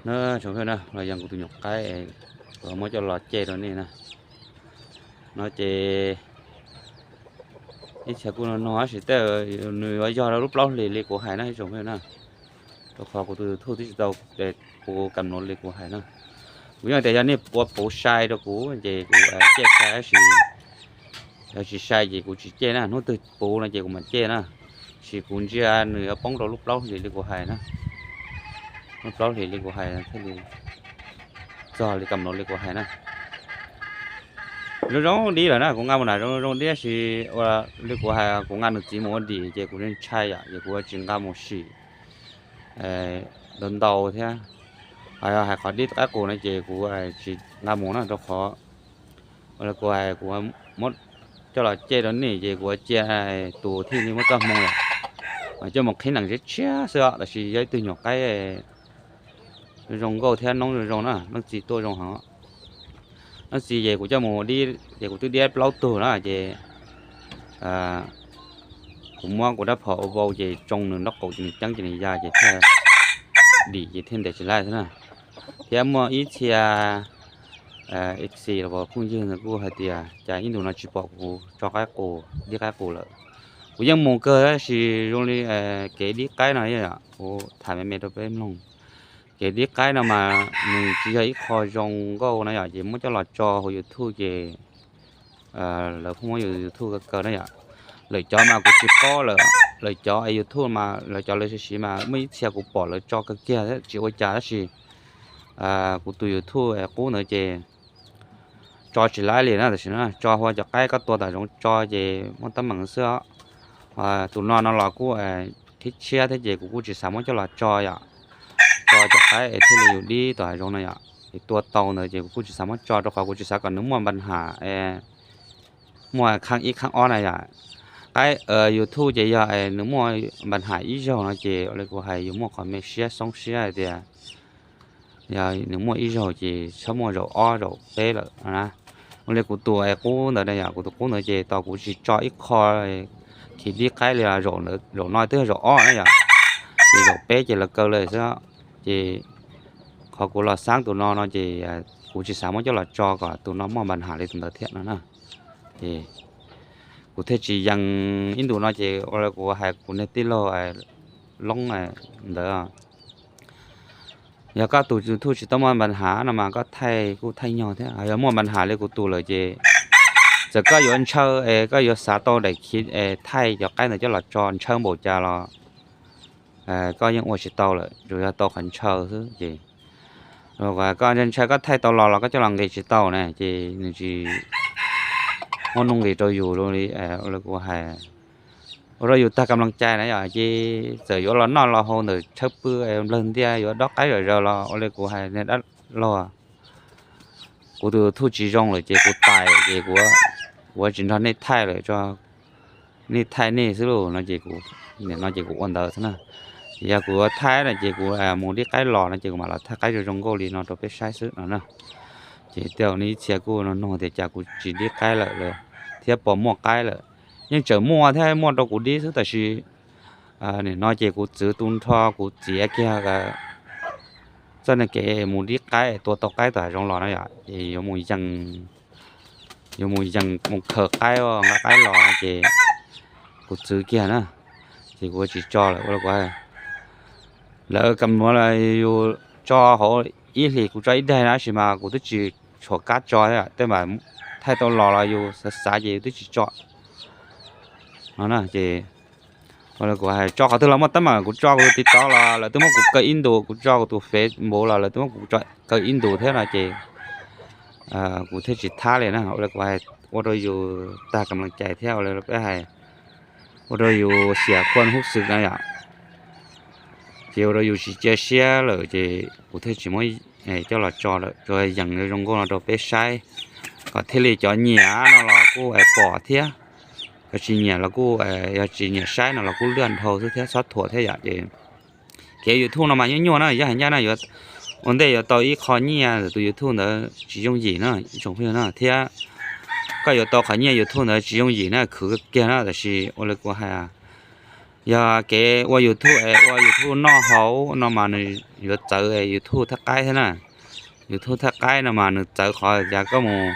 Na, tsoom phooj ywg na, los yog kuv tus nyuam qaib, kuv muab coj los cem rau nej na. No ces ib txhia kuj no no tab sis tej nws yuav yog rau lub plaub hlis li kuv hais na ib tsoom phooj ywg na. Rau qhov kuv tus YouTube twb tsis tau, kuv kam nuav li kuv hais na. Kuv yeej tias yog nej ua puv sai rau kuv ces kuv cem sai, tab sis yog tsis sai ces kuv tsis cem na. Hnub twg puv no ces kuv mam cem na. Sis kuv ntsia nws yuav poob rau lub plaub hlis li kuv hais na. Lub plaub hlis li kuv hais thiaj li txog li kam nuav li kuv hais na. Zoo zoo dib lawm na, kuv nqa mus nram zoo zoo dib, tab sis ua li kuv hais, kuv nqa nws txiv mus ua dim ces kuv ntshai yom, ces kuv tsis nqa mus sim ntau ntau thiab. Hais, hais qhov dib qaib qus no ces kuv tsis nqa mus na, rau qhov ua li kuv hais, kuv muab coj los cem rau nej ces kuv cia tus thiaj li muaj txoj hmoo lawm, mas coj mus qhib nees tshiab tshiab xwb os. Tab sis yog ib tug nyuam qaib zoo nkauj thiab noob zoo zoo na, leej txiv tuaj zoo heev. Leej txiv ces kuv coj mus dib ces kuv twb dib plaub tug na ces kuv muab kuv rab phom ua vau ces tsoo nws nraub qaum ces nws ceeb ces nws ya ces thiaj dim ces thiaj ntes tsis laij xwb na. Thiab muaj ib txhia ib txhia los phooj ywg ntawd kuj hais tias cas ib ntus no tsis pom kuv tso qaib qus, dib qaib qus lawm. Kuv yeej mus kawg tab sis zoo li kev dib qaib no, kuv tham me me rau peb mloog. Kev dib qaib no mas nws tsis yog ib qho zoo nkauj na yom, ces muab coj los tso hauv YouTube ces lawv pheej muab yus YouTube kaw kaw na yom. Lawv cov mas kuv tsis paub lawm, lawv cov YouTube mas lawv cov lawv siv siv mas muaj ib txhia kuv pom lawv tso kawg kiag tsis ua cas tab sis kuv tus YouTube qub ntawd ces tso tsis laib li na. Tam sim no tso hua cov qaib koj tua tom zoov tso ces muaj teeb meem xwb os. Tus no no los kuj qhib tshiab thiab ces kuv kuj tsis xav muab coj los tso yom. Tso cov qaib es thiaj li yus dib tom hav zoov no yom, es tua tau ntawd ces kuv kuj tsis xav muab tso rau qhov kuv tsis xav kom nws muaj npa nham, muaj khaab ib khaab ob na yom. Qaib YouTube ces yog nws muaj npa nham ib zaug no ces ua li kuv hais yus muaj qhov me siab xoob siab hais tias yog nws muaj ib zaug ces txhob muaj zaum ob zaum peb lawm na. Ua li kuv tus qub ntawd na yom, kuv tus qub ntawd ces tau kuv tsis tso ib qho khiv dib qaib li, zaum no twb yog zaum ob na yom, ces zaum peb ces lawv kaw lawm xwb. Ces qhov kuv los xaab tus no no ces kuv tsis xav muab coj los tso kom tus no muaj npa nham li tus ntawd thiab no na. Ces kuv thiaj tsis yees ib ntus no ces ua li kuv hais kuv niag tij laug Loob ntawd, yog koj tus YouTube tsis tau muaj npa nham no mas koj thaij kuj thaij nyog thiab. Yog muaj npa nham li kuv tus lawm ces txawm koj yuav ntshaw es koj yuav xav tau daim khiv es thaij cov qaib ntawd coj los tso ntshaw npaum cas los koj yeej ua tsis tau lawm, tsuas yog tau qhov ntshaw xwb ces koj ntshaw koj thaij tau los los koj coj los nqis tsis tau na ces nws tsis muaj nuj nqis rau yus li, li kuv hais, ua rau yus tag kam lees cai na yom. Ces txawm yuav los noj los haus ntawm tshawb pw nplawg ntiaj yuav dob qaib zom zaws los ua li kuv hais niag dab laug, kuv tus YouTube tsis zoo lawm ces kuv tais ces kuv yuav tsis nrog nej thaij lawm, tso nej thaij nej xwb lauj no ces kuv, nim no ces kuv ua ntawd xwb na. Ces yog kuv yuav thaij no ces kuv mus dib qaib los no ces kuv mam los thaij qaib zoo zoo nkauj li no rau peb saib xwb no na. Ces tej zaum nej ib txhia kuj nug tias cas kuv tsis dib qaib lawm thiab, puas muaj qaib lawm. Yeej tseem muaj thiab, muaj rau kuv dib xwb tab sis nim no ces kuv txwv tu nrho kuv txiav kiag txoj niag kev mus dib qaib tua tau qaib tom hav zoov los na yom, ces yuav mus yees, yuav mus yees mus khaws qaib, nqa qaib los no ces kuv txwv kiag na, ces kuv tsis tso lawm ua li kuv hais. Lawv kam nuav los yus tso hauv ib hlis kuv tso ib daig na, tab sis mas kuv twb tsis tshuam kab tso, tej mas thaij tau los los yus xav xav ces yus twb tsis tso no na. Ces ua li kuv hais, tso qhov twg los muaj teeb meem, kuv tso kuv tus TikTok los lawv twb muab kuv kaw ib ntus, kuv tso kuv tus Facebook los lawv twb muab kuv kaw ib ntus thiab no ces kuv thiaj tsis thab li na. Ua li kuv hais, ua rau yus tag kam lees cai thiab ua li peb hais, ua rau yus xiam khuam hub xwm na yom. Ces ua rau yus tsis cia siab lawm ces kuv thiaj tsis muab coj los tso lawm, tsuas yees zoo nkauj no rau peb saib, kom thiaj li cov nyiam no los kuj pom thiab, cov tsis nyiam los kuj, yog tsis nyiam saib no los kuj lwaj nrhau xwb thiab txhob thuam thiab yom. Ces kev YouTube no mas nyuaj nyuaj na, yog hais ncaj na, yuav ua ntej yuav tau ib qho nyiaj ntawm tus YouTube ntawd tsis yooj yim na ib tsoom phooj ywg na, thiab koj yuav tau qhov nyiaj YouTube ntawd tsis yooj yim na, khwv kiag na, tab sis ua li kuv hais Yog kev ua YouTube es ua YouTube noj haus no mas nws yuav txawv YouTube thaj qaib thiab na. YouTube thaj qaib no mas nws txawv qhov tias koj mus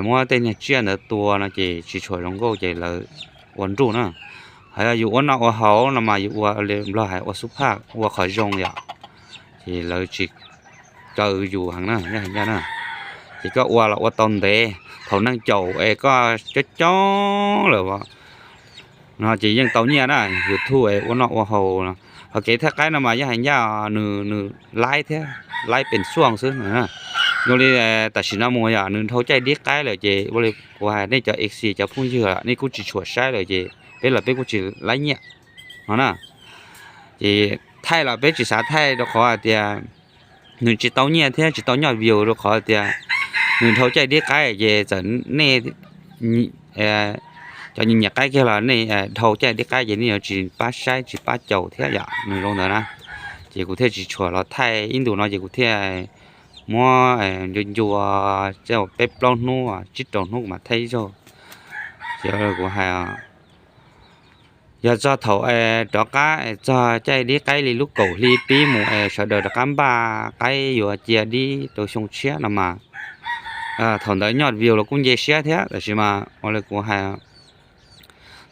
muab tej niag tsiaj ntawd tua no ces tsis tshua zoo nkauj ces lawv ua nruj na. Hos yog yus ua noj ua haus no mas yus ua li Nplog hais ua xub phaj ua qhov zoo yom, ces lawv tsis kaw yus heev na, yog heev ncaj na. Ces koj ua los ua tau ntev, thaum neeg caum es koj coob coob lawm no ces yeej tau nyiaj na. YouTube es ua noj ua haus no, hos kev thaj qaib no mas yog hais ncaj nws, nws laib thiab, laib pes xuaj xwb. Zoo li tam sim no mus yom, nws dhau caij dib qaib lawm ces ua li kuv hais nej cov F C cov phooj ywg nej kuj tsis tshua saib lawm ces peb los peb kuj tsis laib nyiaj no na. Ces thaij los peb tsis xav thaij rau qhov hais tias nws tsis tau nyiaj thiab tsis tau nyoj view rau qhov tias nws dhau caij dib qaib ces txawm nej cov nyiam qaib kiag los nej dhau caij dib qaib ces nej yuav tsis pab saib tsis pab caum thiab yom, nws zoo ntawd na. Ces kuv thiaj tsis tshua los thaij ib ntus no ces kuv thiaj muab ncua ncua peb plaub hnub tsib rau hnub kuv mam thaij ib zaug. Ces kuv hais yog txog thaum rov qab txog caij dib qaib li lub kaum hli pib mus es sawv daws rov qab npaj qaib yuav cia dib rau xyoo tshiab no mas thaum ntawd nyoj view los kuj nce siab thiab, tab sis mas ua li kuv hais,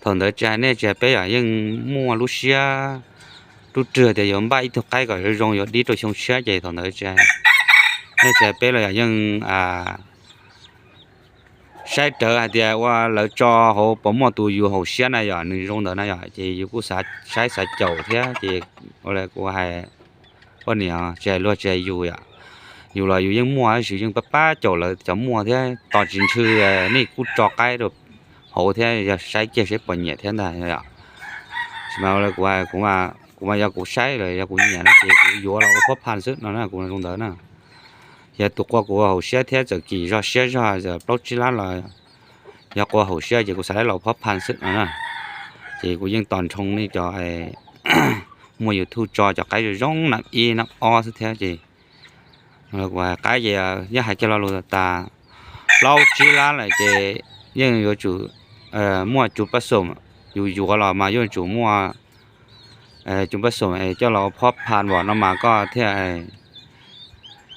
thaum ntawd tsis hais nej tsis hais peb yom, yeej muaj lub siab rub rwg tias yuav npaj ib tug qaib kom zoo zoo yuav dib rau xyoo tshiab ces thaum ntawd tsis hais nej tsis hais peb los yom yeej saib rawv hais tias ua lawv tso hauv puas muaj tus yus haum siab na yom, nws zoo ntawd na yom, ces yus kuj xav saib xav caum thiab ces ua li kuv hais poj niam tsis hais luag tsis hais yus yom, yus los yus yeej muaj tab sis yeej pab pab caum lawv cov muaj thiab tos tsis ntshe nej kuj tso qaib rau hauv thiab yog saib kiag seb puas nyiam thiab ntag yom. Tsis mas kuv, kuv mas yog kuv saib lawm yog kuv nyiam no ces kuv yuav los ua phob phan xwb no na, kuv zoo ntawd na. Yog tus qua kuv haum siab thiab txawm kim zog siab zog plaub tsib lab los yog qua haum siab ces kuv xav los phob phan xwb no na. Ces kuv yeej tos nrho nej cov muaj YouTube tso cov qaib zoo zoo nab ib nab ob xwb thiab ces kuv hais qaib ces yeej hais kiag lo lus tas plaub tsib lab lawm ces yeej yuav tsum muaj cov pab xoom, yus yuav los mas yuav tsum muaj cov pab xoom coj los phob phan vam no mas koj thiaj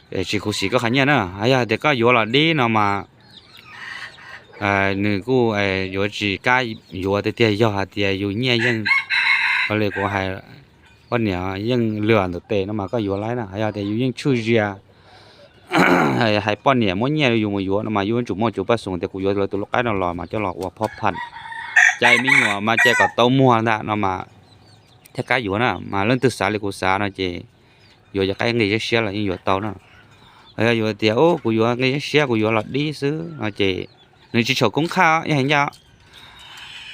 tsis khuv xim koj qhov nyiaj na. Yog tias koj yuav los dib no mas nws kuj yuav tsis kam yuav tiag tiag, yog hais tias yus nyiaj yeej, ua li kuv hais, poj niam yeej lwm ntawm tes no mas koj yuav laib na. Yog tias yus yeej tshwj zias hais poj niam muab nyiaj rau yus mus yuav no mas yus yuav tsum muaj cov pab xoom tias kuv yuav lawv tus lau qaib no los mas coj los ua phob phan, cais me nyuam mas cais kom tau muag ntag no mas thiaj kam yuav na. Mas leej twg xav li kuv xav no ces yuav cov qaib nqi siab siab los yeej yuav tau na. Yog yuav tias kuv yuav nqi siab siab kuv yuav los dib xwb no ces nws tsis tshua koob qhaj yog heev ncaj,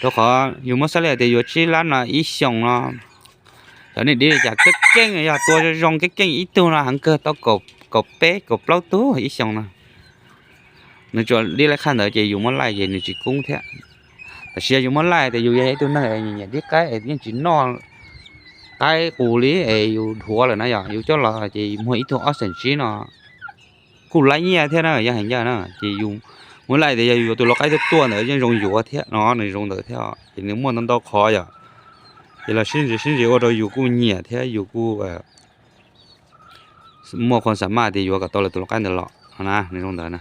rau qhov yus muab xav li tias yuav tsib lab no ib xyoos no cov nej dib li cas keeb keeb yog tua zoo zoo keeb keej ib tug no heev kawg tau kaum peb kaum plaub tug ib xyoos no. Nws tsuas dib laib qhaj ntawd ces yus muab laij ces nws tsis koob thiab. Tab sis yog yus muab laij tias yus yog ib tug neeg nyiam dib qaib es yeej tsis noj qaib qus li es yus dhuav lawm na yom, yus coj los ces muag ib tug ob xees tsib no kuj laib nyiaj thiab na yog heev ncaj na. Ces yus muab laij tias yog yus yuav tus lau qaib tuaj tuaj ntawd yeej zoo yuav thiab no, nws zoo ntawd thiab ces nws muaj ntau ntau qhov yom. Ces los sib ntsib sib ntsib ua rau yus kuj nyiam thiab yus kuj muaj qhua xa maj tias yuav kom tau lawv tus lau qaib ntawd los no na, nws zoo ntawd na.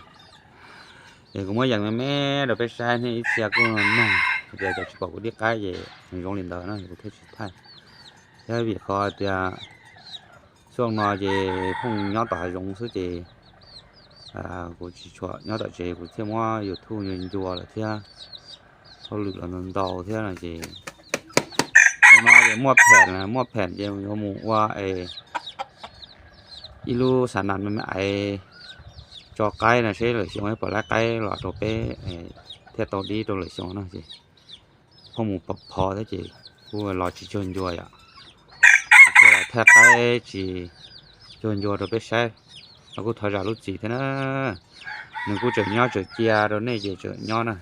Es kuv muab yees me me rau peb saib, nej ib txhia kuj nug tias cov tsis pom kuv dib qaib ces nws zoo li ntawd na, kuv thiaj tsis thaij. Thiab vim qhov tias xyoo no ces phooj nyob tom hav zoov xwb ces kuv tsis tshua nyob tom tsev, kuv thiaj muab YouTube ncua ncua lawm thiab, hauj lwm los ntau ntau thiab no ces xyoo no ces muaj phem, muaj phem ces yuav mus ua es ib lub xa nas me me aiv tso qaib no seb lwm xyoo pom laib qaib los rau peb thiaj tau dib rau lwm xyoo no ces phooj mus pom phov thiab ces kuj los tsis cuag ncua yom, thiaj los thaij qaib tsis cuag ncua rau peb saib. Los kuj thov zam lub txim thiab na, nws kuj tseem nyob tseem cia rau nej ces tseem nyob na.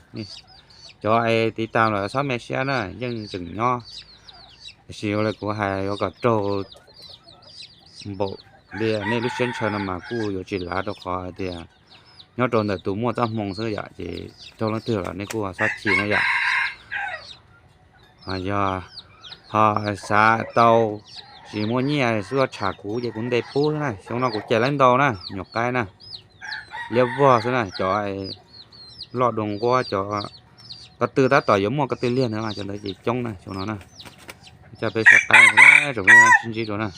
Cov es tiv tam los txhob me siab na, yeej tseem nyob. Tiam sis ua li kuv hais yuav kom raug npaum li nej lub siab ntshaw no mas kuj yuav tsis lav rau qhov tias nyob rau ntawm tus muaj txoj hmoo xwb yom, ces raug leej twg los nej kuj txhob chim na yom. Yog Ho xav tau tsis muaj nyiaj xwb tsham kuv ces kuv ntes pub xwb na. Xyoo no kuv cais lawv ntau na, nyuam qaib na, liab vog xwb na. Cov loj dua nquab, cov ko tw tab tom yuav muaj ko tw liag ntawd mas cov ntawd ces coob na xyoo no na. Coj peb saib qaib, sib ntsib dua na.